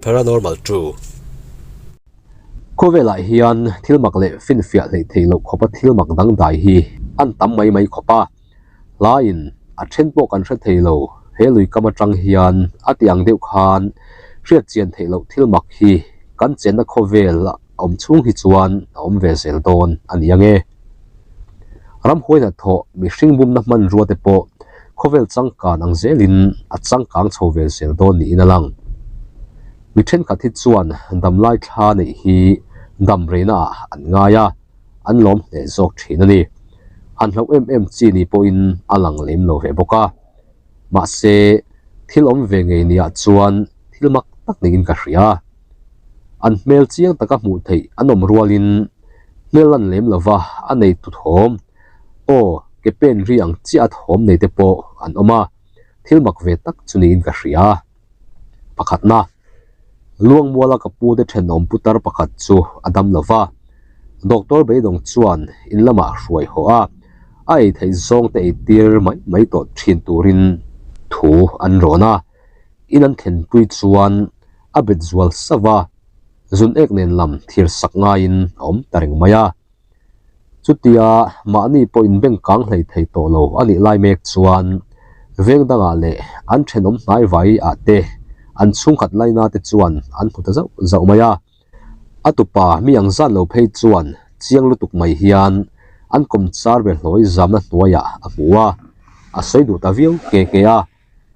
Paranormal True. Khawvelah hian thil mak leh finfiah hleih theih loh khawpa thil mak dangdai hi an tam mai mai khawp a. Hlaiin a then pawh kan hre thei lo, he lui kam atang hian a ti ang deuh khan hriat chian theih loh thil mak hi kan chenna khawvel a awm chhung hi chuan a awm ve zel dawn a ni ang e. Ramhuai hnathawh mihring bumna hmanrua te pawh khawvel changkan ang zelin a changkang chho ve zel dawn niin a lang. Mi thenkhat hi chuan damlai thla neih hi dam reina ah an ngai a, an lawm hle zawk thin a ni. Han hlauh em em chi ni pawhin a lang lem lo ve bawk a. Mahse, thil awm ve ngei niah chuan thil mak tak niin ka hria. An hmel chiang taka hmuh theih an awm rualin hmel lan lem lova a nei tu thawm, aw ke pen ri ang chiah a thawm nei te pawh an awm a, thil mak ve tak chu niin ka hria. Pakhatna, Luangmuala ka pu te thenawm putar pakhat chu a dam lo va, Doctor Beidawng chuan in lamah hruai haw a, a ei theih zawng te ei tir mai mai tawh thin turin thu an rawn a, in an thlenpui chuan a bet zual sauh a, zun ek nen lam thir sak ngaiin a awm ta reng mai a. Chutia mahni pawh inbeng kang hlei thei tawh lo a nih lai mek chuan veng dangah leh an thenawm hnai vai ah te an chhungkhat laina te chuan an hmu ta zauh zauh mai a. A tupa mi ang zan lo phei chuan chiang lutuk mai hian an kawmchar ve hlawi zamna hnuaiah a hmu a, a sawi duh ta viau nghe nghe a.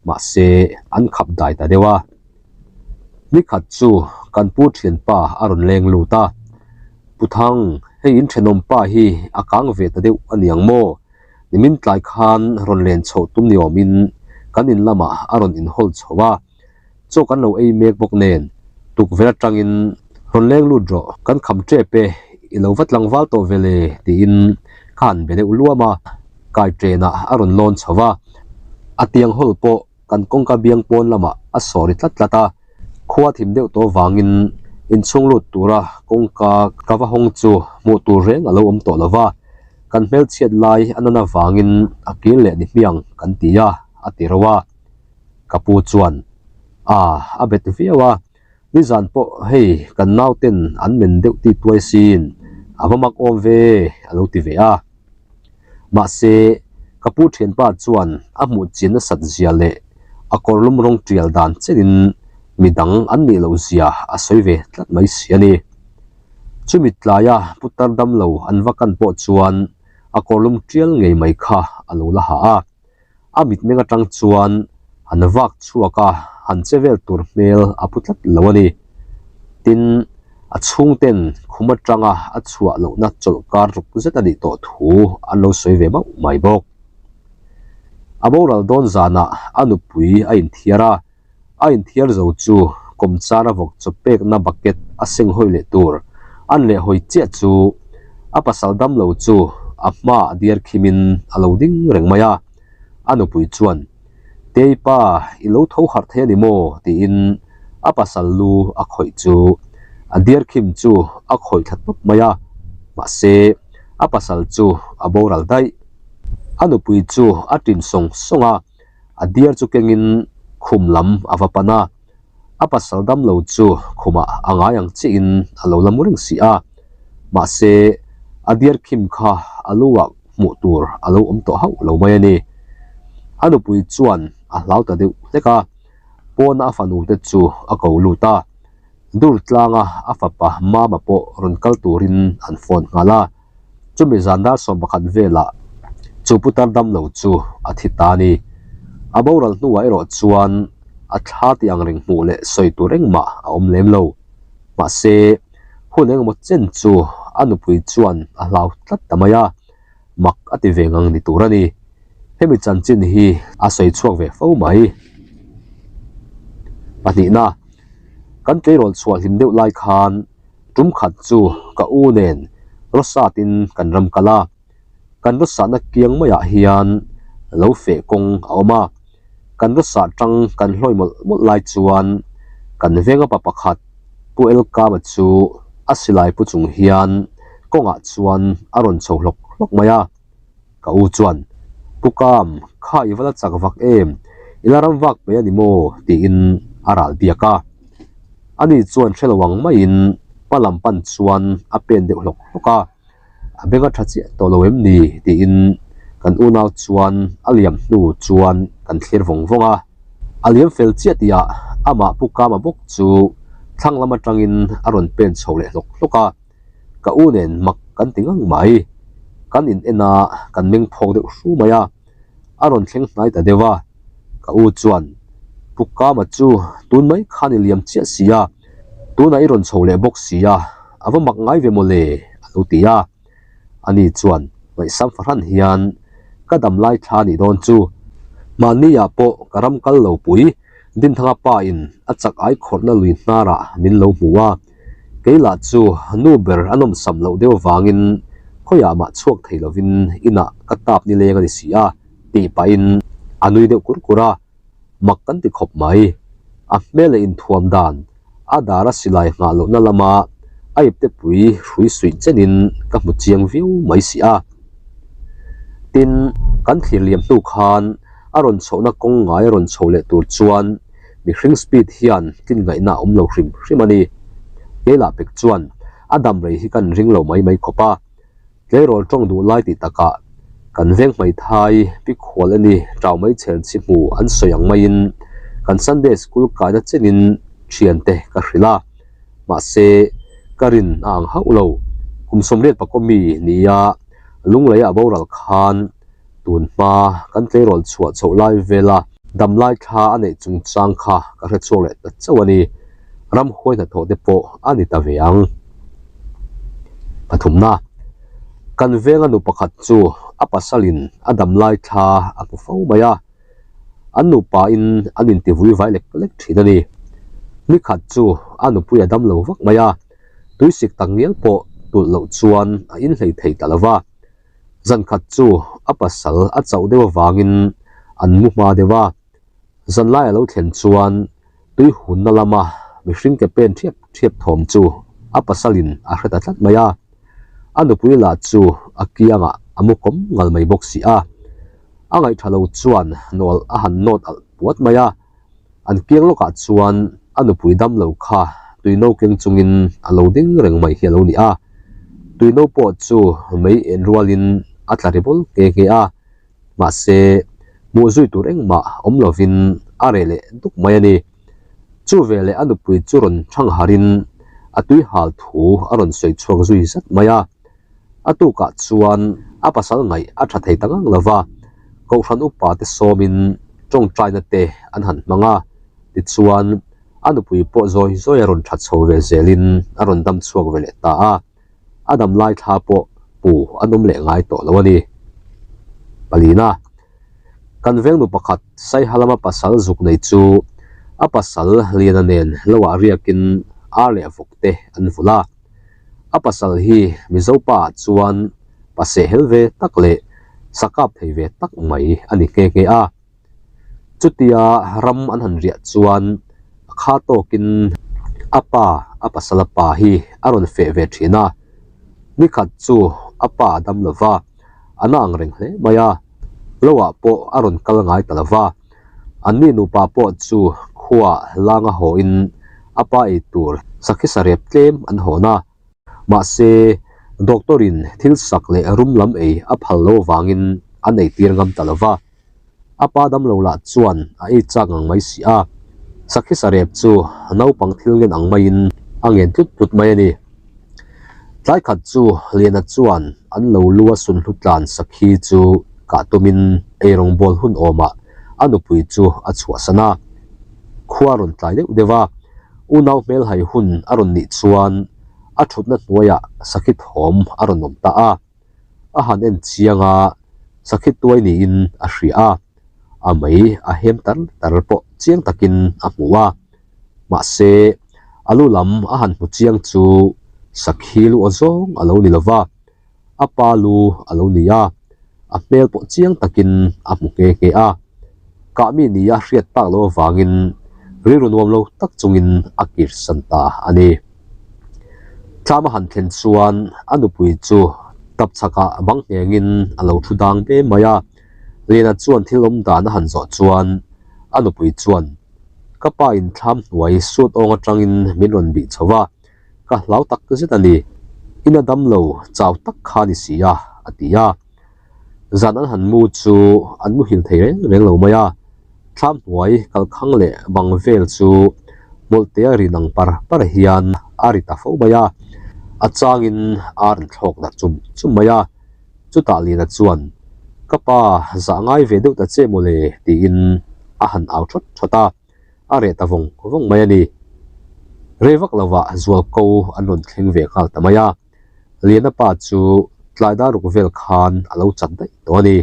mahse an khap dai ta deuh a. Nikhat chu kan pu thianpa a rawn leng lut a, Pu Thang, hei in thenawm pa hi a kang ve ta deuh a niang maw? Nimin tlai khan rawn len chhoh tum ni awmin kan in lamah a rawn inhawl chho a, chaw kan lo ei mek bawk nen tukverh atangin rawn leng lut rawh, kan kham tep e, i lo va tlangval tawh ve le tiin ka han be deuh luam a. Kai ṭenah a rawn lawn chho va, a tiang hawl pawh kan kawngka biang pawn lamah a sawri tlat tlat a, khua thim deuh tawh vangin inchhung lut tura kawngka ka va hawng chu hmuh tur reng a lo awm tawh lo va, kan hmelchhiat lai a nan avangin a kir leh ni hmiang kan ti a, a ti ro a. Ka pu chuan, A, a bet viau a, nizan pawh hei kan nauten an men deuh ti tuai sin, a va mak awm ve, a lo ti ve a. Mahse, ka pu thianpa chuan a hmuh chin nasat zia leh a kawrlum rawng tial dan chenin midang an nih loh zia a sawi ve tlat mai si a ni. Chumi tlaia putar damlo an va kan pawh chuan a kawrlum tial ngei mai kha a lo la ha a. A mitmeng atang chuan han vak chhuak a, han che vel tur hmel a pu tlat lo a ni. Tin, a chhungten khum atanga a chhuah lohna chawlhkar ruk zet a nih tawh thu an lo sawi ve mauh mai bawk. A boral dawn zanah a nupui a inthiar a, A inthiar zo chu kawmchara vawk chaw pekna bucket a seng hawi leh tur an leh hawi chiah chu a pasal dam lo chu a hmaah diar khimin a lo ding reng mai a. A nupui chuan, Tei pa, i lo tho harh thei a ni maw? tiin a pasal lu a khawih chu a diar khim chu a khawih thla tawp mai a, mahse a pasal chu a boral daih. A nupui chu a tin sawng sawng a. A diar chu kengin khum lam a va pan a, a pasal dam lo chu khumah a ngai ang chiahin a lo la mu reng si a, mahse a diar khim kha a lu ah hmuh tur a lo awm tawh hauh lo mai a ni. A nupui chuan a hlau ta deuh hlek a, pawna a fanu te chu a ko lut a, dur tlanga a fapa mama pawh rawn kal turin an phone nghal a. Chumi zan dar 11 velah chu putar damlo chu a thi ta a ni. A boral hnuah erawh chuan a thla tih ang reng hmuh leh sawi tur engmah a awm lem lo. Mahse, hun engemaw chen chu a nupui chuan a hlau tlat ta mai a, mak a ti ve ngang ni tur a ni. Hemi chanchin hi a sawi chhuak ve fo mai. Pahnihna, kan tleirawl chhuah hlim deuh lai khan Tum khat chu ka u nen Rosat-in kan ram kal a, kan Rosatna kiang maiah hian lo feh kawng a awm a, kan Rosat tang kan hlawi mawlh mawlh lai chuan kan venga pa pakhat Pu Elkama chu a silai pu chung hian kawngah chuan a rawn chho hlawk hlawk mai a. Ka u chuan, Pu Kam, kha i va la chak vak em? I la ram vak mai a ni maw? tiin a ral biak a. Ani chuan hre lo ang maiin hma lam pan chuan a pen deuh hlawk hlawk a, a beng a tha chiah tawh lo em ni tiin kan unau chuan a liam hnu chuan kan thlir vawng vawng a. A liam fel chiah tihah amah Pu Kama bawk chu thlang lam atangin a rawn pen chho leh hlawk hlawk a, ka u nen mak kan ti ngang mai. Kan in en a, kan meng phawk deuh hru mai a. A rawn thleng hnai ta deuh a, ka u chuan, Pu Kama chu tun mai khan i liam chiah si a, tunah i rawn chho leh bawk si a, a va mak ngai ve mawle, a lo ti a. Ani chuan ngaihsam fahran hian, Ka dam lai thla nih dawn chu, mahniah pawh ka ram kal lo pui, Dinthanga pa in a chak ai khawrhna lui hnarah min lo hmu a, kei lah chu nu ber a nawmsam loh deuh avangin khawiah mah chhuak thei lovin inah ka tap nileng a ni si a, tih pahin a nui deuh kur kur a, mak kan ti khawp mai. A hmel leh inthuam dan, a dar a silai nghah lohna lama a ipte pui hrui suih chenin ka hmu chiang viau mai si a. Tin, kan thlir liam hnu khan a rawn chhohna kawng ngai a rawn chho leh tur chuan mihring speed hian tlin ngaihna a awm lo hrim hrim a ni. Keilah pek chuan a dam rei hi kan ring lo mai mai khawp a. Tleirawl tawng duh lai tih takah kan veng hmeithai pikhual a ni tau mai chher chi hmu an sawi ang maiin kan Sunday school kaina chenin thiante ka hrilh a. Mahse, ka rin a ang hauh lo. Kum 80 pakua mi nia Lungleia a boral khan Tun hma kan tleirawl chhuah chhoh lai vela damlai thla a neih chungchang kha ka hre chhuak leh ta chauh a ni. Ramhuai hnathawh te pawh a ni ta ve ang. Pathumna, Kan venga nu pakhat chu a pasalin a damlai thla a hmu fo mai a, an nupain an intivui vai lek lek thin a ni. Nikhat chu a nupui a dam lo vak mai a, tuisik tak ngial pawh tulh loh chuan a inhlei thei ta lo va. Zan khat chu a pasal a chauh deuh avangin an mu hma deuh a, zan lai a lo thlen chuan tui hunna lama mihring ke pen thiap thiap thawm chu a pasalin a hre ta tlat mai a, a nupui lah chu a kiangah a mu kawm ngal mai bawk si a, a ngaihtha lo chuan nawl a han nawt alh puat mai a. An kiang lawkah chuan a nupui dam lo kha tuino keng chungin a lo ding reng mai hi a lo ni a. Tuino pawh chu mei en rualin a tla ri bawl nghe nghe a, mahse hmuh zui tur engmah awm lovin a reh leh duk mai a ni. Chu veleh a nupui chu rawn thang harin a tui hal thu a rawn sawi chhuak zui zat mai a. A tukah chuan a pasal ngaih a tha thei ta ngang lo va, Kohhran upa te sawmin tawngtaina te an han hmang a, tichuan a nupui pawh zawi zawi a rawn tha chho ve zelin a rawn dam chhuak ve leh ta a, a dam lai thla pawh hmu an awm leh ngai tawh lo a ni. Palina, Kan vengnu pakhat Saiha lama pasal zuk nei chu a pasal Liana nen loah riakin ar leh vawk te an vulh a. A pasal hi Mizo pa ah chuan pa sehhel ve tak leh sa kap thei ve tak mai a ni nghe nghe a. Chutia ram an han riah chuan a kha tawkin a pa, a pasala pa hi a rawn feh ve thin a. Nikhat chu a pa a dam lo va, a na ang reng hle mai a. Lo ah pawh a rawn kal ngai ta lo va. Anni nupa pawh chu khuaah langa hawin a pa ei tur sakhi sarep tlem an hawn a. Mahse, doctor-in thil sak leh rum lam ei a phal lo avangin an eitir ngam ta lo va. A pa damlo lah chuan a ei chak ngang mai si a. Sakhi sarep chu naupang thil ngen ang maiin a ngen tlut tlut mai a ni. Tlai khat chu Liana chuan an lo lu a sunhlu tlan sakhi chu kah tumin eirawngbawl hun awmah a nupui chu a chhuahsan a. Khua rawn tlai deuh deuh a, unau hmelhai hun a rawn nih chuan a thutna hnuaiah sakhi thawm a rawn awm ta a. A han en chiang a, sakhi tuai niin a hria a, a mei a hem tar tar pawh chiang takin a hmu a. Mahse, a lu lam a han hmu chiang chu sakhi lu aw zawng a lo ni lo va, a pa lu a lo ni a, a hmel pawh chiang takin a hmu nghe nghe a. Kah mi nia hriat tak loh avangin rilru nuam lo tak chungin a kirsan ta a ni. Tlam a han thlen chuan a nupui chu tapchhakah bang nghengin a lo thu dang ve mai a. Liana chuan thil awm dan a han zawh chuan a nupui chuan. Ka pa in thlam hnuai suat awng atangin min rawn bih chho va, ka hlau tak zet a ni. Ina dam lo chau tak kha ni si a, a ti a. Zan an han mu chu an muhil thei reng reng lo mai a, thlam hnuai kalkhang leh bang vel chu hmawlhtea ri nang par par hian a ri ta fo mai a, a changin a rawn thlawk darh chum chum mai a. Chutah Lina chuan, Ka pa, zah ngai ve deuh ta che mawle, tiin a han au thawt thawt a, a reh ta vawng vawng mai a ni. Rei vak lovah zualko an rawn thleng ve nghal ta mai a, Liana pa chu tlai dar ruk vel khan a lo chat daih tawh a ni.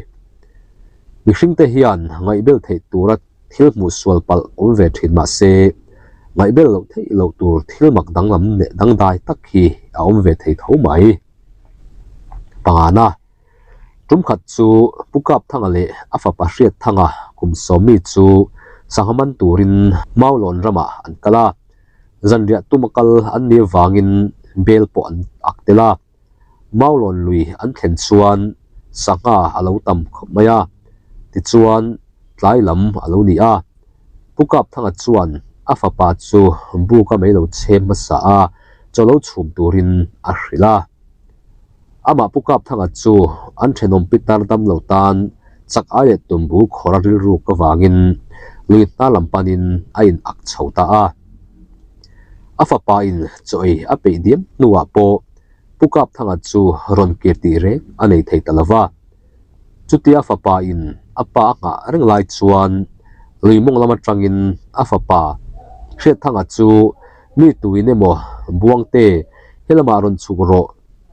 Mihringte hian ngaihbel theih tura thil hmuh sual palh awm ve thin mah se, ngaihbel loh theih loh tur thil mak danglam leh dangdai tak hi a awm ve thei tho mai. Pangana, Tum khat chu Pu Kapthanga leh a fapa Hriatthanga kum sawmmi chu sangha man turin Maulawn ramah an kal a. Zanriah tuma kal an nih avangin bel pawh an ak tel a. Maulawn lui an thlen chuan sangha a lo tam khawp mai a. Tichuan tlai lam a lo ni a. Pu Kapthanga chuan a fapa chu buk a mei lo chhem hmasa a, chaw lo chhum turin a hrilh a. Amah Pu Kapthanga chu an thenawm pitar dam lo tan chak ai leh tumbu khawr a rilruk avangin lui hnar lam panin a in ak chho ta a. A fapa in chaw ei a peih diam hnuah pawh Pu Kapthanga chu rawn kir tih reng a nei thei ta lova. Chutia fapa in a pa a nghah reng lai chuan lui mawng lam atangin a fapa Hriatthanga chu mi tuin emaw Buangte helamah rawn chhuk rawh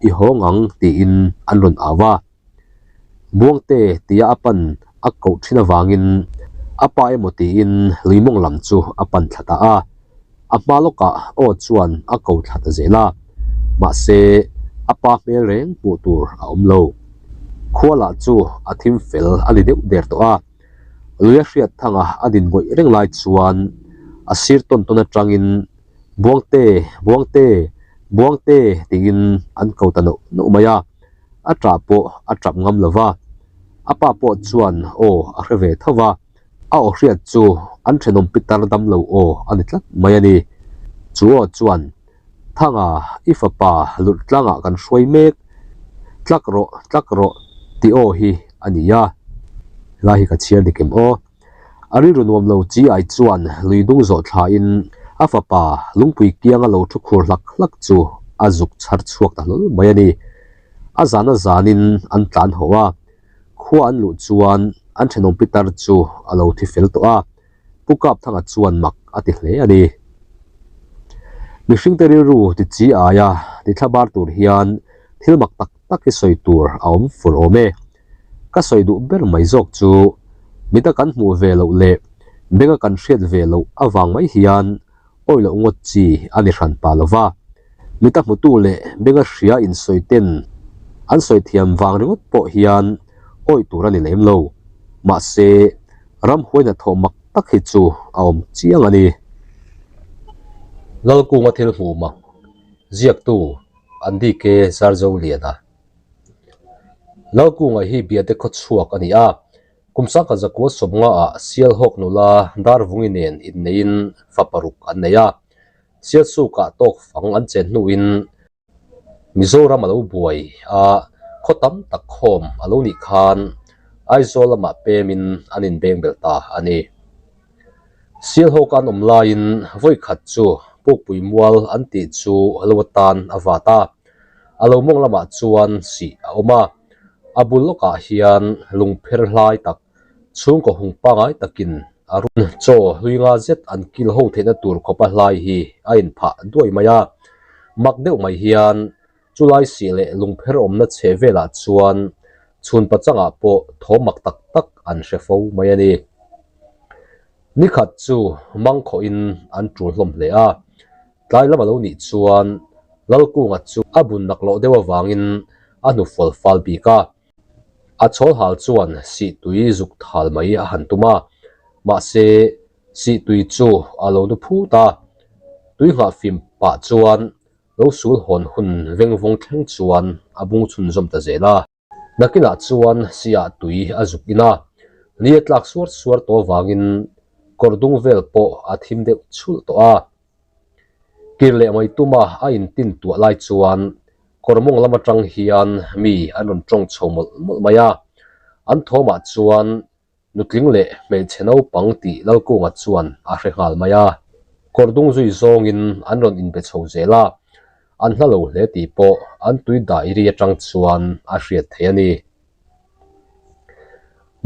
i hawng ang tiin an rawn au a. Buangte tia a pan a koh thin avangin a pa emaw tiin lui mawng lam chu a pan thla ta a. A hma lawkah aw chuan a ko thla ta zel a, mahse a pa hmel reng hmuh tur a awm lo. Khua lah chu a thim fel a ni deuh der tawh a, lui a hriat thanga a din ngawih reng lai chuan a sir tawn tawn atangin Buangte, Buangte, Buangte tiin an ko ta nauh nauh mai a, a ṭah pawh a ṭap ngam lo va, a pa pawh chuan aw a hre ve tho va. A aw hriat chu an thenawm pitar dam lo aw a ni tlat mai a ni. Chu aw chuan, Thanga, i fapa lurh tlangah kan hruai mek, tlak rawh, tlak rawh tih aw hi a ni a. Helai hi ka chhiar dik em aw? A rilru nuam lo chi ai chuan lui dung zawh thlain a fapa lungpui kianga lo thu khur hlak hlak chu a zuk chhar chhuak ta hlawl mai a ni. A zan a zanin an tlan haw a. Khua an luh chuan an thenawm pitar chu a lo thi fel tawh a, Pu Kapthanga chuan mak a ti hle a ni. Mihringte rilru ti chi aia ti thlabar tur hian thil mak tak tak hi sawi tur a awm fur awm e. Ka sawi duh ber mai zawk chu mita kan hmuh ve loh leh benga kan hriat ve loh avang mai hian awi loh ngawt chi a ni hran pa lo va. Mita hmutu leh benga hria insawi ten an sawi thiam vang ringawt pawh hian awi tur a ni lem lo. Mahse, ramhuai hnathawh mak tak hi chu a awm chiang a ni. Lalkunga thil hmuh mak ziaktu Andike Zarzoliana Lalkunga hi Biate khawchhuak a ni a. Kum sangkhat zakua sawmnga ah Sialhawk nula Darvungi nen inneiin fa paruk an nei a, Sialsukah tawk fang an chen hnuin Mizoram a lo buai a, khaw tam tak khawm a lo nih khan Aizawl lamah pemin an inbeng belh ta a ni. Sialhawk an awm laiin vawikhat chu Pukpui mual an tih chu a lo atan a vat a, a lo mawng lamah chuan sih a awm a. A bul lawkah hian lungpher hlai tak chhungkaw hung pangai takin a run chaw hlui nga zet an kil ho theihna tur khawpa hlai hi a inphah duai mai a. Mak deuh mai hian chulai sih leh lungpher awmna chheh velah chuan chhun pachangah pawh thawm mak tak tak an hre fo mai a ni. Nikhat chu mangkhawhin an tul hlawm hle a. Tlai lam a lo nih chuan Lalkunga chu a bun nak loh deuh avangin a hnu fawl fal bik a. A chawl hal chuan sihtui zuk thal mai a han tum a, mahse sihtui chu a lo nu phut a. Tui nghah fim pah chuan lo sul hawn hun vengvawng thleng chuan a bung chhunzawm ta zel a. Nakinah chuan siah tui a zuk in a, ni a tlak suar suar tawh avangin Kawr dung vel pawh a thim deuh chhulh tawh a. Kir leh mai tuma a intin tuah lai chuan kawr mawng lam atang hian mi an rawn tawng chho mawlh mawlh mai a. An thawmah chuan nutling leh hmeichhe naupang tih Lalkunga chuan a hre nghal mai a. Kawr dung zui zawngin an rawn inbe chho zel a, an hla lo hle tih pawh an tui dairi atang chuan a hriat theih a ni.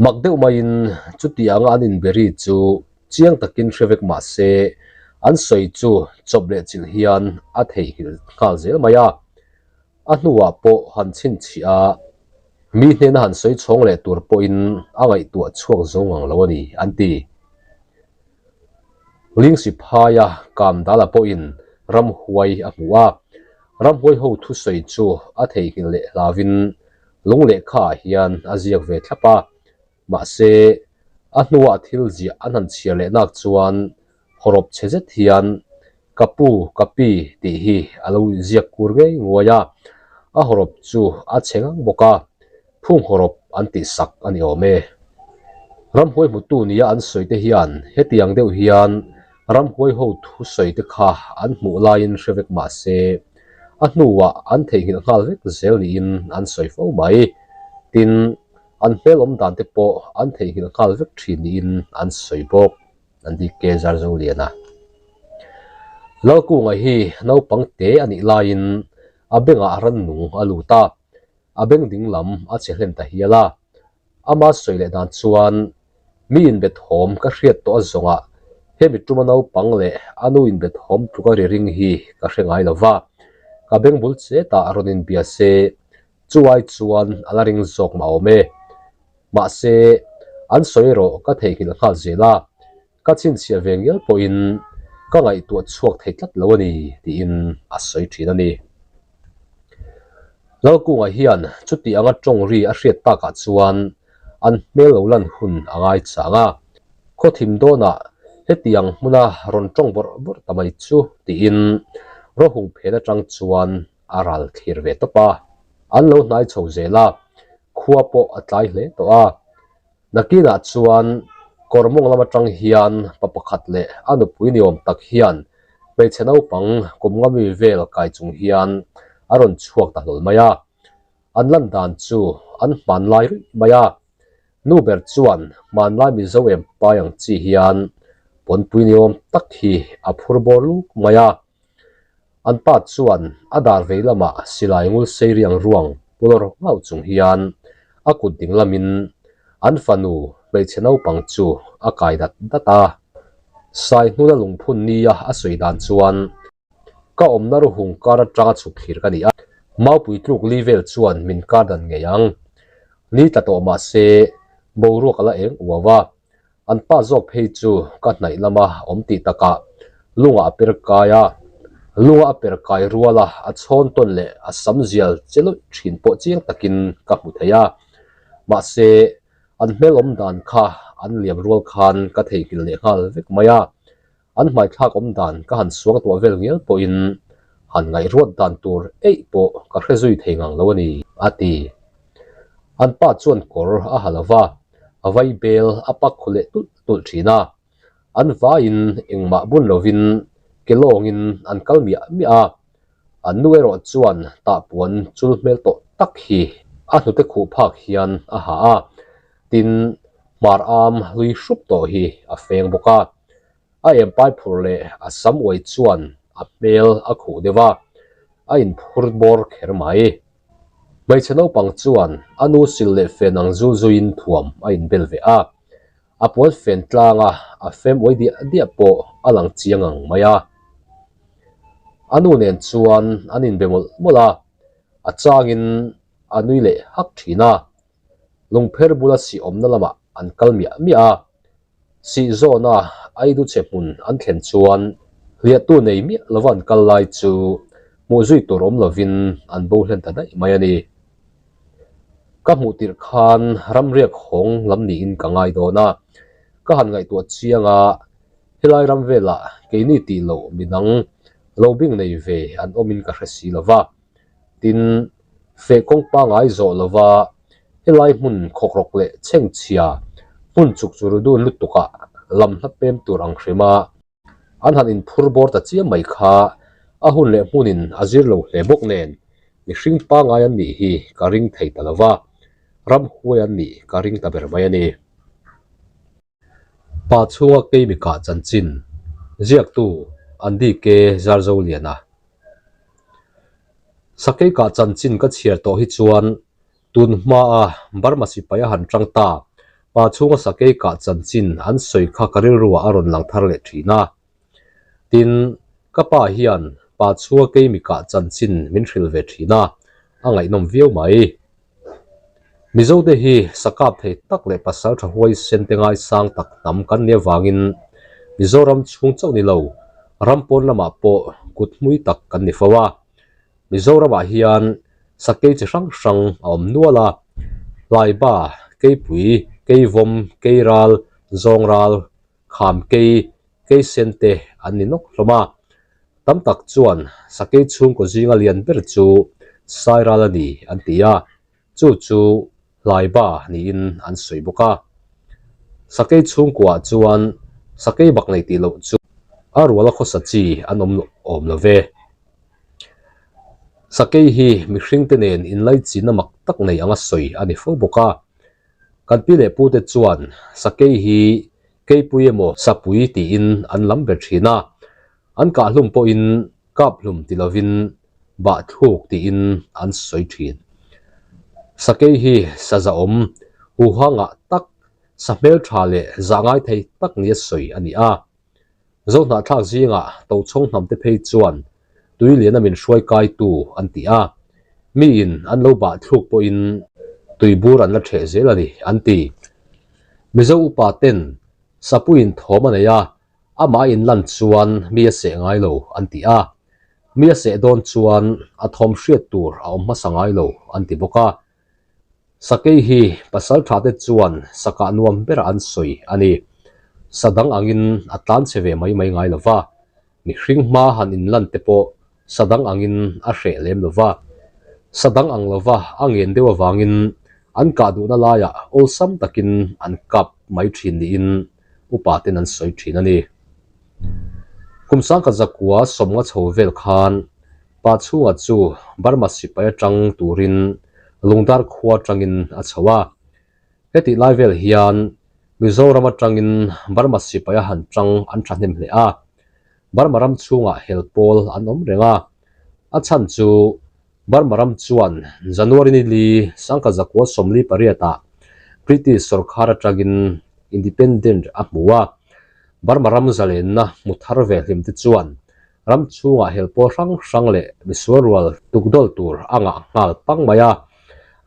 Mak deuh maiin chuti anga an inbe ri chu chiang takin hre vek mah se an sawi chu chawp leh chilh hian a theihnghilh nghal zel mai a. A hnuah pawh han chhinchhiah a, mi hnena han sawi chhawng leh tur pawhin a ngaihtuah chhuak zo ngang lo a ni, an ti. Lingsi phaia Kamdala pawhin ramhuai a hmu a, ramhuai ho thusawi chu a theihnghilh leh hlauvin lung lehkhaah hian a ziak ve thlap a, mahse a hnuah thil ziah an han chhiar leh nak chuan hawrawp chhe zet hian Ka pu, ka pi tih hi a lo ziak kur ngei nguai a, a hawrawp chu a chhe ngang bawk a, phung hawrawp an tih sak a ni awm e. Ramhuai hmutu nia an sawi te hian hetiang deuh hian ramhuai ho thusawi te kha an hmuh laiin hre vek mah se, a hnuah an theihnghilh nghal vek zel niin an sawi fo mai. Tin, an hmel awm dan te pawh an theihnghilh nghal vek thin niin an sawi bawk. An ti ke zar zo lian a. Lalkunga hi naupang te a nih laiin a bengah rannung a lut a, a beng ding lam a che hlen ta hial a. Ama sawi leh dan chuan, Mi inbethawm ka hriat tawh a zawngah hemi tuma naupang leh a nu inbethawm tluka ri ring hi ka hre ngai lo va, ka beng bul chetah rawn inbia se, chu ai chuan a la ring zawk mah awm e. Mahse, an sawi erawh ka theihnghilh nghal zel a, ka chhinchhiah ve ngial pawhin ka ngaihtuah chhuak thei tlat lo a ni, tiin a sawi thin a ni. Lalkunga hian chuti anga tawng ri a hriat takah chuan an hmel lo lan hun a ngai chang a, Khawthim dawnah hetiang hmuna rawn tawng bawrh bawrh ta mai chu, tiin rawhung phen atang chuan a ral thlir ve tawp a. An lo hnai chho zel a, khua pawh a tlai hle tawh a. Nakinah chuan kawr mawng lam atang hian pa pakhat leh a nupui ni awm tak hian hmeichhe naupang kum nga mi vel kai chung hian a rawn chhuak ta hlawl mai a. An lan dan chu an hmanlai ruih mai a. Nu ber chuan hmanlai Mizo em pai ang chi hian pawnpui ni awm tak hi a phur bawr luk mai a. An pa chuan a dar vei lamah silai ngul sei riang ruang pulawr ngauh chung hian a kut ding lamin an fanu hmeichhe naupang chu a kai dat dat a. Sai hnuna lungphun nia a sawi dan chuan ka awmna ruhung kar atanga chhuk thlir ka ni a, maupui tluk li vel chuan min kar dan ngei ang. Ni tla tawh mah se boruak a la eng uau a, An pa zawk phei chu ka hnaih lama awm tih takah lungah a per kai a, lunga a per kai ruala a chhawn tawn leh a sam zial che lawih thin pawh chiang takin ka hmu thei a. Mahse, an hmel awm dan kha an liam rual khan ka theihnghilh leh nghal vek mai a. An hmaithlak awm dan ka han suang tuah vel ngial pawhin han ngaihruat dan tur eih pawh ka hre zui thei ngang lo a ni, a ti. An pa chuan kawr a ha lo va, a vai bel a pak khu leh tulh tulh thin a. An vaiin engmah bun lovin ke lawngin an kal miah miah a. An nu erawh chuan tahpuan chul hmel tawh tak hi a hnute khuh phak hian a ha a, tin hmar am hlui hrup tawh hi a feng bawk a. A empai phur leh a sam uai chuan a hmel a khuh deuh a, a inphur bawr kher mai. Hmeichhe naupang chuan a nu sil leh fen ang zul zuiin thuam a inbel ve a, a puan fen tlanga a fem uai diah diah pawh a lang chiang ang mai a. A nu nen chuan an inbe mawlh mawlh a, a changin a nui leh hak thin a. Lungpher bula sih awmna lamah an kal miah miah a, sih zawna Aidu chhe hmun an thlen chuan hliahtu nei miah lova an kal lai chu hmuh zui tur awm lovin an bo hlen ta daih mai a ni. Ka hmuh tirh khan ramriak hawng lam niin ka ngai dawn a, ka han ngaihtuah chiang a, helai ram velah keini tih loh midang lo bing nei ve an awmin ka hre si lova. Tin, feh kawng pangai zawh lova helai hmun khawkrawk leh chhengchhia hmun chuk chu ru dun lutukah lam hla pem tur ang hrim a, an han inphur bawr ta chiam mai kha a hun leh hmunin a zir lo hle bawk nen mihring pangngai an nih hi ka ring thei ta lo va, ramhuai an nih ka ring ta ber mai a ni. Pa chhunga keimi kah chanchin ziaktu Andy K. Zarzoliana Sakei kah chanchin ka chhiar tawh hi chuan tun hmaa Burma sipai a han tang ta pa chhunga sakei kah chanchin an sawi kha ka rilruah a rawn lang thar leh thin a. Tin, ka pa hian pa chhunga keimi kah chanchin min hrilh ve thin a, a ngaihnawm viau mai. Mizote hi sakap thei tak leh pasal tha huaisen te ngaisang tak hnam kan nih avangin Mizoram chhung chauh ni lo, ram pawn lamah pawh kut hmui tak kan ni fo a. Mizoramah hian sakei chi hrang hrang a awm nual a, Hlaiba, Keipui, Keivawm, Keiral, Zawngral, Khamkei, Keisen te an ni nawk hlawm a. Tam tak chuan sakei chhungkaw zinga lian ber chu Sairal a ni an ti a, chu chu Hlaiba niin an sawi bawk a. Sakei chhungkuaah chuan sakei bak nei tih loh chu a ruala khawsa chi an awm awm lo ve. Sakei hi mihringte nen inlaichinna mak tak nei anga sawi a ni fo bawk a. Kan pi leh pute chuan sakei hi Keipui emaw Sapui tiin an lam ber thin a, an kahhlum pawhin Kaphlum ti lovin Bahthluk tiin an sawi thin. Sakei hi sa zahawm, huha ngah tak, sa hmeltha leh zah ngai thei tak nia sawi a ni a. Zohnahthlak zingah Tochhawng hnamte phei chuan tui liana min hruai kaitu an ti a, miin an lo bah thluk pawhin tui bur an la ṭheh zel a ni an ti. Mizo upa ten Sapuiin thawm a nei a, amah a inlan chuan mi a seh ngai lo an ti a, mi a seh dawn chuan a thawm hriat tur a awm hmasa ngai lo an ti bawk a. Sakei hi pasal tha te chuan sakah nuam berah an sawi a ni. Sa dang angin a tlan che ve mai mai ngai lo va, mihring hma han inlan te pawh sa dang angin a hreh lem lo va. Sa dang ang lo va a ngen deuh avangin an kah duhna laiah awlsam takin an kap mai thin niin upa ten an sawi thin a ni. Kum sangkhat zakua sawmnga chho vel khan Pa chhunga chu Burma sipai atang turin Lungdar khua atangin a chho a. Hetih lai vel hian Mizoram atangin Burma sipai a han tang an thahnem hle a. Burma ram chhungah hel pawl an awm reng a. A chhan chu Burma ram chuan January ni li sangkhat zakua 48 ah British sawrkhar atangin Independent a hmu a. Burma ram zalenna hmu thar ve hlim te chuan Ram chhungah hel pawl hrang hrang leh misual rual tukdawl tur a ngah nghal pang mai a,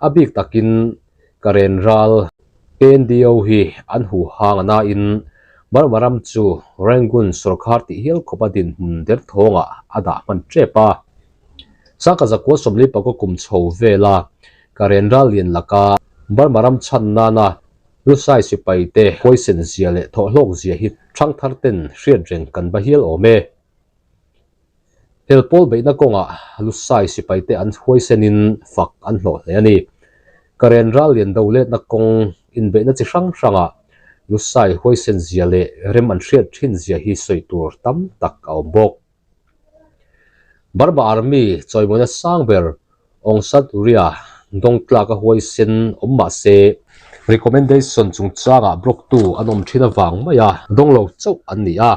a bik takin Karen ral KNDO hi an hu hang a nain Burma ram chu Rangoon sawrkhar tih hial khawpa dinhmun derthawngah a dah hman tep a. Sangka zakua 45 kum chho vela Karen ral lian laka Burma ram chhan nana Lusai sipaite huaisen zia leh thawhhlawk zia hi thangthar ten hriat reng kan ba hial awm e. Hel pawl beihna kawngah Lusai sipaite an huaisenin fak an hlawh hle a ni. Karen ral lian do letna kawng inbeihna chi hrang hrangah Lusai huaisen zia leh rem an hriat thin zia hi sawi tur tam tak a awm bawk. Burma Army chawimawina sang ber Aung San Turia dawng tlak a huaisen awm mah se, recommendation chungchangah block tu an awm thin avang maia dawng lo chauh an ni a,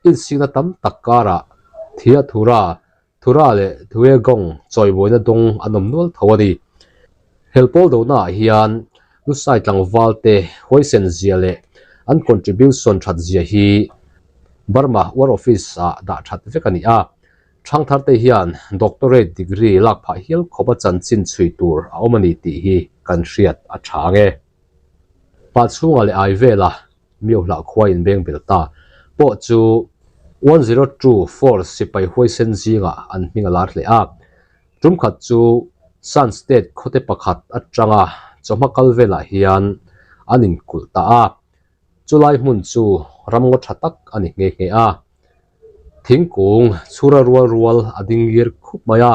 insikna tam tak karah Thia Thura Thura leh Thuegong chawimawina dawng an awm nual tho a ni. Helpawl donaah hian Lusai tlangval te huaisen zia leh an contribution that zia hi Burma War Office ah dah that vek a ni a. Thangthar te hian doctorate degree lak phah hial khawpa chanchin chhui tur a awm a ni tih hi kan hriat a tha ang e. Pa chhunga leh ai vela Miohlah khua inbeng bel ta pawh chu 102 Force sipai huaisen zingah an hming a lar hle a. Tumkhat chu Shan State khawte pakhat atanga chawhma kal velah hian an inkulh ta a. Chulai hmun chu ramngaw tha tak a ni nghe nghe a. Thingkung chhura rual rual a ding ngir khup mai a.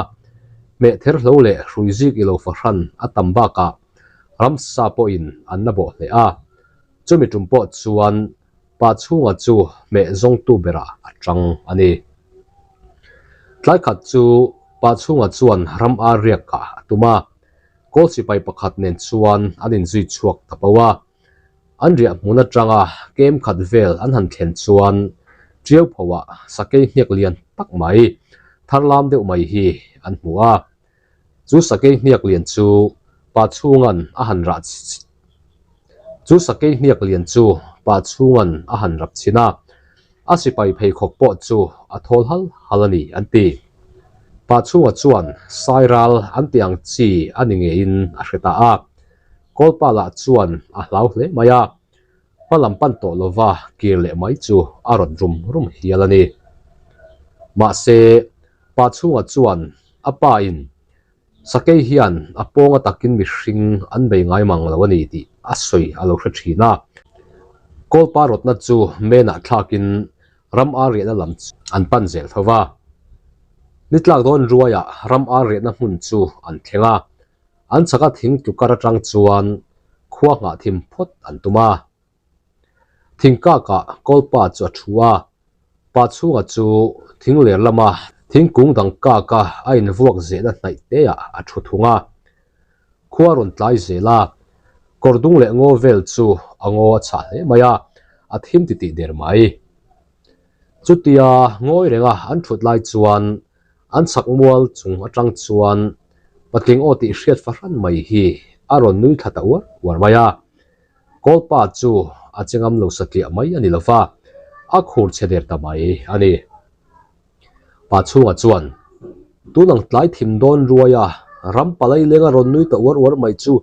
Hmeh ther hlo leh hrui zik ilo fahran a tam bakah ramsa pawhin an la bawh hle a. Chumi tum pawh chuan. Pa chhunga chu hmeh zawngtu berah a tang a ni. Tlai khat chu Pa chhunga chuan ram ar riak kah a tum a, kawl sipai pakhat nen chuan an inzui chhuak ta po a. An riah hmun atanga kem khat vel an han thlen chuan Tiau phoah sakei hniak lian tak mai, thar lam deuh mai hi an hmu a. Chu sakei hniak lian chu pa chhunga'n a han rah Chu sakei hniak lian chu pa chhunga'n a han rap chhin a, a sipai pheikhawk pawh chu a thawl hal hal a ni an ti. Pa chhunga chuan sai ral an tih ang chi a ni ngeiin a hre ta a. Kawlpa lah chuan a hlau hle mai a, hma lam pan tawh lova kir leh mai chu a rawt rum rum hial a ni. Mahse, pa chhunga chuan a pa in Sakei hian a pawnga takin mihring an bei ngai mang lo a ni tih a sawi a lo hre thin a. Kawlpa rawtna chu menah thlakin ram ar riahna lam chu an pan zel tho va. Ni tlak dawn ruaiah ram ar riahna hmun chu an thleng a, an chhaka thing tlukar atang chuan khua nghah thim phawt an tum a. Thingkakah kawlpa chu a thu a, pa chhunga chu thing ler lama thingkung dang kaka a invuak zehna hnaih teah a thu thung a. Khua rawn tlai zel a, kawr dung leh ngaw vel chu a ngaw a chhah hle mai a, a thim titih der mai. Chutia ngawi renga an thut lai chuan an chhak mual chung atang chuan patling aw tih hriat fahran mai hi a rawn nui thla ta uar uar mai a. Kawlpa chu a che ngam lo satliah mai a ni lo va, a khur chhe der ta mai a ni. Pa chhunga chuan, Tun ang tlai thim dawn ruai a, ram palai lenga rawn nui ta uar uar mai chu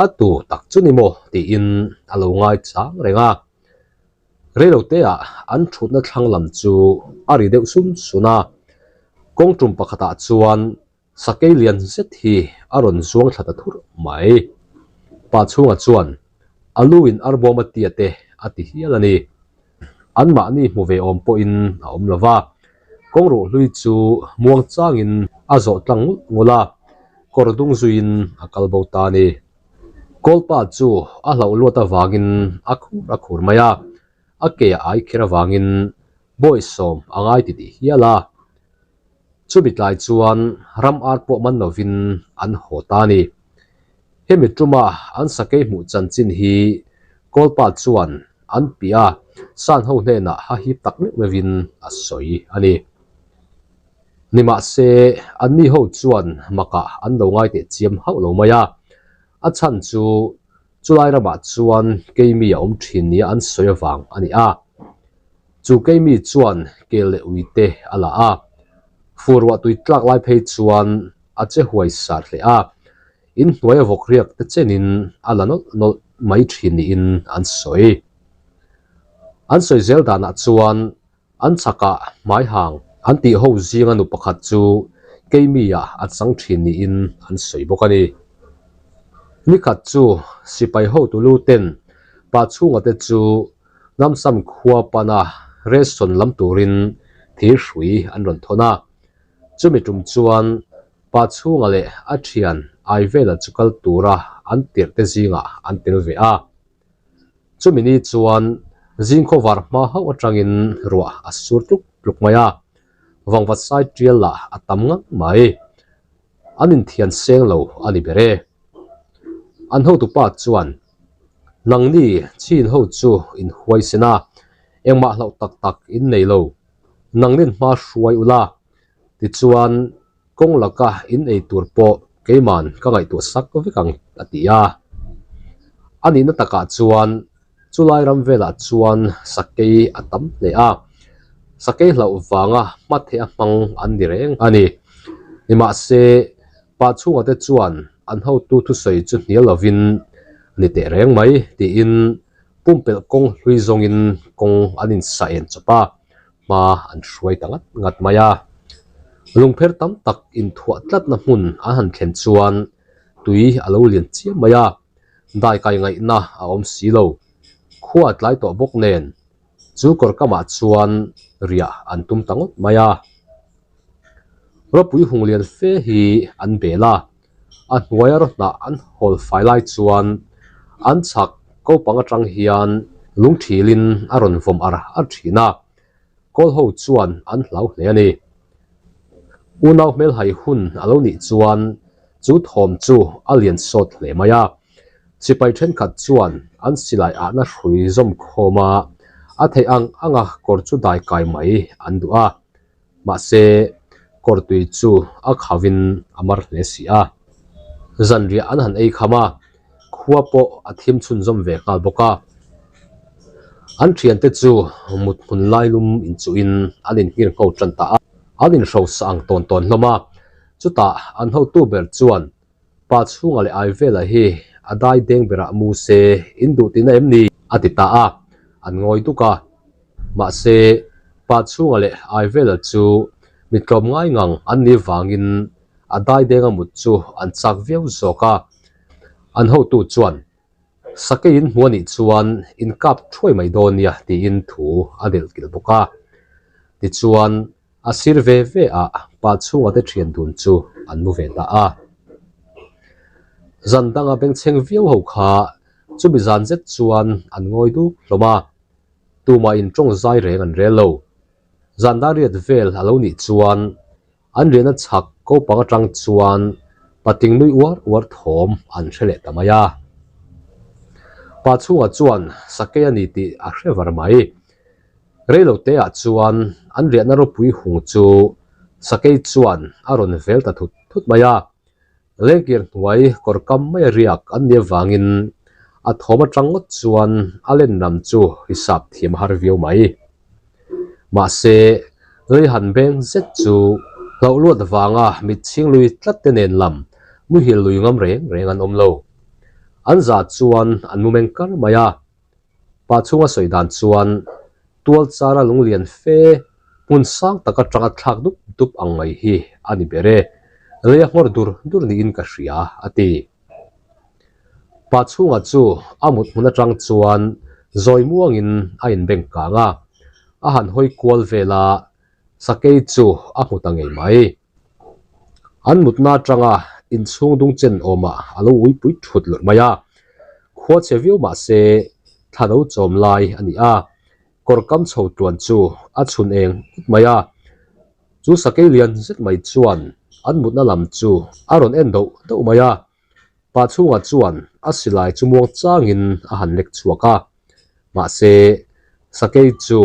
a tu tak chu ni maw? tiin a lo ngai chang reng a. Reiloteah an thutna thlang lam chu a ri deuh sun sun a, kawng tum pakhatah chuan Sakei lian zet hi a rawn zuang thla ta thurh mai. Pa chhunga chuan a lu in arbawm a tia te a ti hial a ni. Anmahni hmu ve awm pawhin a awm lo va, kawng ruh hlui chu muang changin a zawh tlang ngulh ngulh a, kawr dung zuiin a kal bo ta a ni. Kawlpa chu a hlauh luat avangin a khur a khur mai a, a ke a ai kher avangin bawisawm a ngai titih hial a. Chumi tlai chuan ram ar pawh man lovin an haw ta a ni. Hemi tuma an sakei hmuh chanchin hi Kawlpa chuan an piah a, San ho hnenah ha hip tak meuh meuhin a sawi a ni. Nimahse, anni ho chuan makah an lo ngai teh chiam hauh lo mai a, a chhan chu Chulai ramah chuan keimi a awm thin nia an sawi avang a ni a. Chu keimi chuan kel leh ui te a la a. Fur ruah tui tlak lai phei chuan a che huai sar hle a. Inhnuai a vawk riak te chenin a la nawlh nawlh mai thin niin an sawi. An sawi zel danah chuan An chhakah hmaihang an tih ho zinga nu pakhat chu keimi-ah a chang thin niin an sawi bawk a ni. Nikhat chu sipai hotu lu ten pa chhunga te chu Namsam khua pana ration lam turin thir hrui an rawn thawn a. Chumi tum chuan pa chhunga leh a thian Aivela chu kal tura an tirh te zingah an tel ve a. Chumi ni chuan zingkhaw var hma hauh atangin ruah a sur tluk tluk mai a, vangvat sai tial lah a tam ngang mai. An inthian seng lo a ni ber e. An hotupa chuan, Nangni chin ho chu in huaisen a, engmah hlauh tak tak in nei lo. Nangnin hma hruai ula, tichuan Kawng laka in ei tur pawh keiman ka ngaihtuah sak vek ang a ti a. A nihna takah chuan chulai ram velah chuan sakei a tam hle a, sakei hlauh vanga hmatheh a hmang an ni reng a ni. Nimahse, pa chhunga te chuan an hotu thusawi chu hnial lovin ni teh reng mai tiin pumpelh kawng hlui zawngin kawng an insa en chawp a. hma an hruai ta ngat ngat mai a. Lungpher tam tak inthuah tlatna hmun an han thlen chuan tui a lo lian chiam mai a, daikai ngaihna a awm si lo. Khua a tlai tawh bawk nen chu kawr kamah chuan riah an tum ta ngawt mai a. Ropui hung lian fe hi an bel a, a hnuaia rawhnah an hawl fai lai chuan an chhak kopang atang hian. Lungthilin a rawn vawm ar ar thin a, Kawl ho chuan an hlau hle a ni. Unau hmelhai hun a lo nih chuan chu thawm chu a lian sawt hle mai a. Sipai thenkhat chuan an silai ahna hrui zawm khawm a, a theih ang anga kawr chu dai kai mai an duh a. Mahse, kawr tui chu a khavin a mar hle si a. Zanriah an han ei kham a, khua pawh a thim chhunzawm ve nghal bawk a. An thiante chu mut hmun lai lum inchuhin an inhngir ngho tan ta a, an inhrosa ang tawn tawn hlawm a. Chutah an hotu ber chuan Pa chhunga leh ai vela hi a dai deng berah mu se in duh tihna em ni? a ti ta a, an ngawi duk a. Mahse, pa chhunga leh ai vela chu mi tlawm ngai ngang an nih vangin a dai denga mut chu an chak viau zawk a. An hotu chuan, Sakei in hmu a nih chuan in kap thuai mai dawn nia tiin thu a delh kilh bawk a. Tichuan, A sir ve ve ah pa chhunga te thian dun chu an mu ve ta a. Zan danga bengchheng viau ho kha chumi zan zet chuan an ngawi duk hlawm a, tumah in tawng zai reng an rel lo. Zan dar riat vel a lo nih chuan an riahna chhak kopang atang chuan patling nui uar uar thawm an hre leh ta mai a. Pa chhunga chuan sakei a ni tih a hre var mai. Reilote ah chuan an riahna ropui hung chu sakei chuan a rawn vel ta thut thut mai a, lengkir hnuai kawr kam mai a riak an nih avangin a thawm atang ngawt chuan a len lam chu hisap thiam a har viau mai. Mahse, lei han beng zet chu hlauh luat vanga mitchhing lui tlat te nen lam muhil lui ngam reng reng an awm lo. An zah chuan an mu meng kar mai a. Pa chhunga sawi dan chuan tual chara lunglian fe hmun sang tak atanga thlak dup dup ang mai hi a ni ber e, lei a nghawr dur dur niin ka hria a ti. Pa chhunga chu a mut hmun atang chuan zawi muangin a inbeng kang a, a han hawi kual vel a, sakei chu a hmu ta ngei mai. An mutna atanga inchhung dung chen awmah a lo uipui thut lawrh mai a, khua chhe viau mah se thla lo chawm lai a ni a, kawr kam chho tluan chu a chhun eng ut mai a, chu sakei lian zet mai chuan an mutna lam chu a rawn en doh doh mai a. Pa chhungah chuan a silai chu muang changin a han lek chhuak a, mahse sakei chu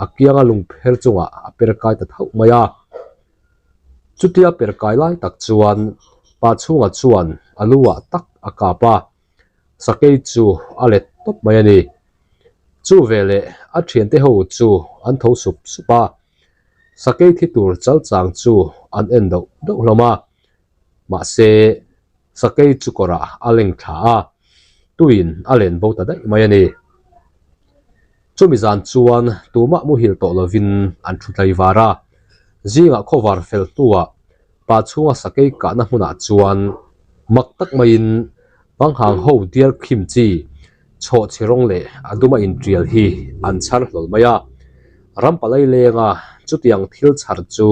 a kianga lungpher chungah a per kai ta thauh mai a. Chutia per kai lai tak chuan pa chhungah chuan a lu ah tak a kap a, sakei chu a let tawp mai a ni. Chu veleh a thiante ho chu an tho sup sup a, sakei thi tur chal chang chu an en doh doh hlawm a. Mahse, sakei chu kawrah a leng thla a, tuin a len bo ta daih mai a ni. Chumi zan chuan tumah muhil tawh lovin an thu tlai var a, zingah khawvar fel hnuah pa chhunga sakei kahna hmunah chuan mak tak maiin panghang ho diar khim chi chhawhchhi rawng leh a duma intial hi an chhar hlawl mai a. Ram palai lenga chutiang thil chhar chu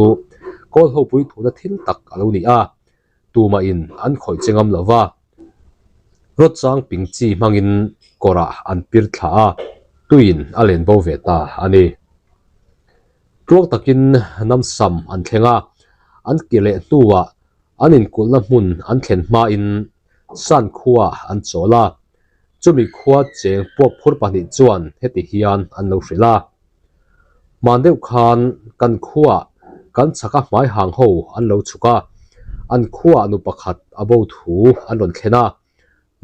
kawl hopui thuna thil tak a lo ni a, tumahin an khawih che ngam lo va. Rawt chang ping chi hmangin kawrah an pir thla a, tuiin a len bo ve ta a ni. Tluang takin namsam an thleng a, an ki leh hnuah an inkulhna hmun an thlen hmain San khua an chawl a, chumi khua cheng puak phur pahnih chuan heti hian an lo hrilh a, Hman deuh khan kan khuaah kan chhaka hmai hang ho an lo chhuk a, an khuaah nu pakhat a bo thu an rawn thlen a,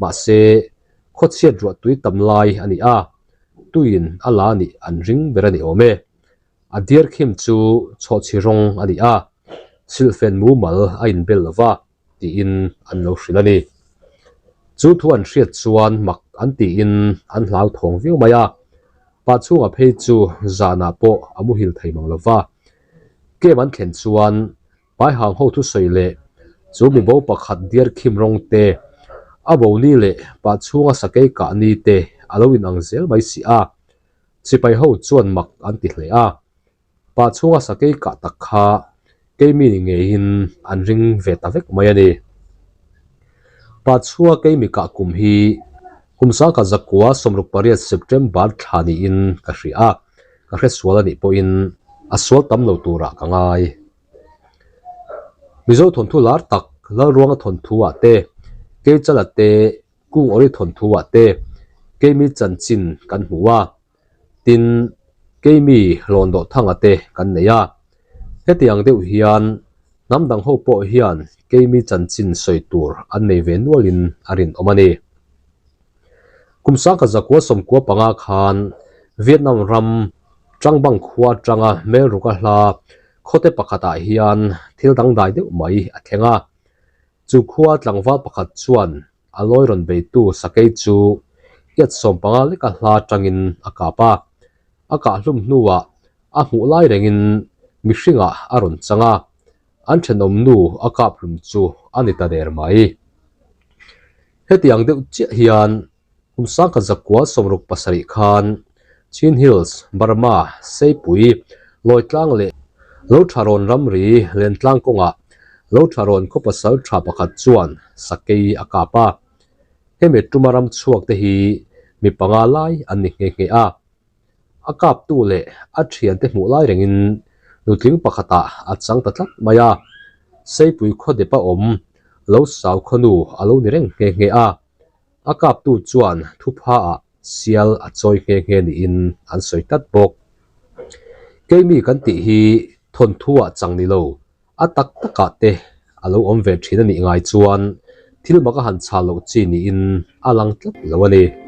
mahse khawchhiat ruah tui tam lai a ni a, tuiin a la nih an ring ber a ni awm e. A diar khim chu chhawhchhi rawng a ni a, silhfen mumal a inbel lo va. tiin an lo hrilh a ni. Chu thu an hriat chuan mak an tiin an hlauthawng viau mai a, pa chhunga phei chu zanah pawh a muhil thei mang lo va. Kem an thlen chuan Paihang ho thusawi leh chu mibo pakhat diar khim rawng te, a bo ni leh pa chhunga sakei kah ni te a lo inang zel mai si a, sipai ho chuan mak an ti hle a. Pa chhunga sakei kah tak kha keimi ni ngeiin an ring ve ta vek mai a ni. Pa chhunga keimi kah kum hi. Kum sangkhat zakua 68 September thla niin ka hria a, ka hre sual a nih pawhin a sual tam lo turah ka ngai. Mizo thawnthu lar tak Lalruanga thawnthu ah te, Keichala te, Kung Awri thawnthu ah te Keimi chanchin kan hmu a, tin Keimi Hlawndawh Thanga te kan nei a. Hetiang deuh hian hnam dang ho pawh hian Keimi chanchin sawi tur an nei ve nualin a rinawm a ni. Kum sangkhat zakua 95 khan Vietnam ram Trangbang khua atanga Melruka hla khawte pakhatah hian thil dangdai deuh mai a thleng a. Chu khua tlangval pakhat chuan a lawi rawn beitu sakei chu iat 15 leka hla atangin a kap a. A kah hlum hnuah a hmuh lai rengin mihringah a rawn chang a, an thenawm nu a kap hlum chu a ni ta der mai. Hetiang deuh chiah hian kum sangkhat zakua 67 khan Chin Hills, Burma, Seipui, Lawitlang leh Lothaраwn ramri Lentlang kawngah Lothaраwn khaw pasal tha pakhat chuan sakei a kap a. Hemi tuma ram chhuak te hi mi panga lai an ni nghe nghe a. A kaptu leh a thiante hmuh lai rengin nutling pakhatah a chang ta tlat mai a, Seipui khaw dep a awm lo sau khawnu a lo ni reng nghe nghe a. A kaptu chuan thuphaah sial a chawi nghe nghe niin an sawi tlat bawk. Keimi kan tih hi thawnthuah chang ni lo, a tak takah te a lo awm ve thin a nih ngai chuan thil mak a han chhal loh chi niin a lang tlat lo a ni.